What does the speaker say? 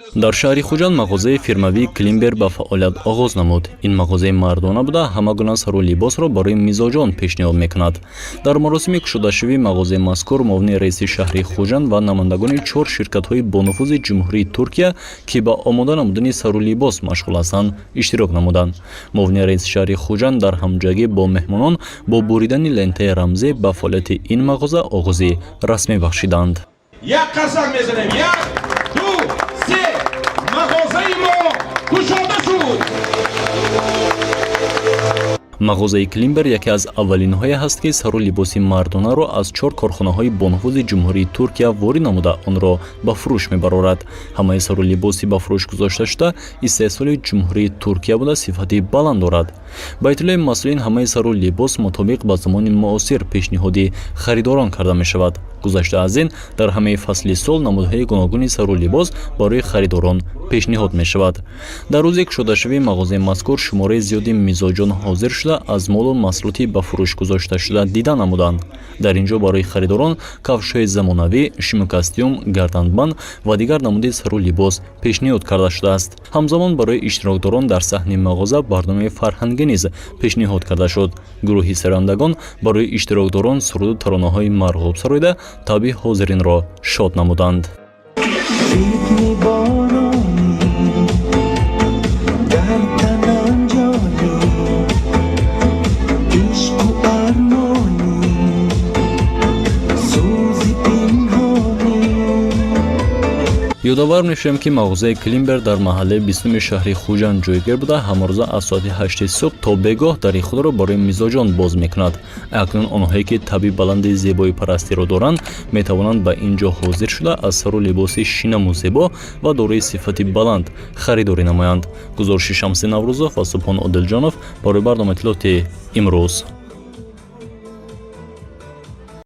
Дар шаҳри Хуҷанд мағозаи фирмавии «Климбер» ба фаъолият оғоз намуд. Ин мағозаи мардона буда, ҳама гуна сару либосро барои мизоҷон пешниҳод мекунад. Дар маросими кушодашавии мағозаи мазкур муовини раиси шаҳри Хуҷанд ва намояндагони чор ширкатҳои бонуфузи Ҷумҳурии Туркия, ки ба омода намудани сару либос машғул ҳастанд, иштирок намуданд. Муовини раиси шаҳри Хуҷанд дар ҳамҷагӣ бо меҳмонон бо буридани лентаи рамзӣ ба фаъолияти ин мағоза оғози расмӣ бахшиданд. Як қарсак мезанем. Як, ду, се. Мағозаи мо кушода шуд. Мағозаи «Климбер» яке аз аввалинҳое ҳаст, ки сару либоси мардонаро аз чор корхонаҳои бонуфузи Ҷумҳурии Туркия ворид намуда, онро ба фурӯш мебарорад. Ҳамаи сару либоси ба фурӯш гузошташуда истеҳсоли Ҷумҳурии Туркия буда, сифати баланд дорад. Ба иттилои масъулин, ҳамаи сару либос мутобиқ ба замони муосир пешниҳоди харидорон карда мешавад. Гузашта аз ин, дар ҳамаи фасли сол намудҳои гуногуни сару либос барои харидорон пешниҳод мешавад. Дар рӯзи кушодашавии мағозаи мазкур шумораи зиёди мизоҷон ҳозир шуда, аз молу маҳсулоти ба фурӯш гузошташуда дида намуданд. Дар ин ҷо барои харидорон кафшҳои замонавӣ, шиму костюм, гарданбанд ва дигар намуди сару либос пешниҳод карда шудааст. Ҳамзамон барои иштирокдорон дар саҳни мағоза барномаи фарҳангӣ низ пешниҳод карда шуд. Гурӯҳи сарояндагон барои иштирокдорон суруду таронаҳои марғуб сароида, табъи ҳозиринро шод намуданд. Ритми боронӣ дар танам ҷорӣ, ишқу армонӣ, сӯзи пинҳонӣ. Ёдовар мешавем, ки мағозаи «Климбер» дар маҳаллаи 20-уми шаҳри Хуҷанд ҷойгир буда, ҳамарӯза аз соати 8-и субҳ то бегоҳ дари худро барои мизоҷон боз мекунад. Акнун онҳое, ки табъи баланди зебоипарастиро доранд, метавонанд ба ин ҷо ҳозир шуда, аз сару либоси шинаму зебо ва дорои сифати баланд харидорӣ намоянд. Гузориши Шамси Наврӯзов ва Субҳон Одилҷонов барои барномаи иттилоотии «Имрӯз».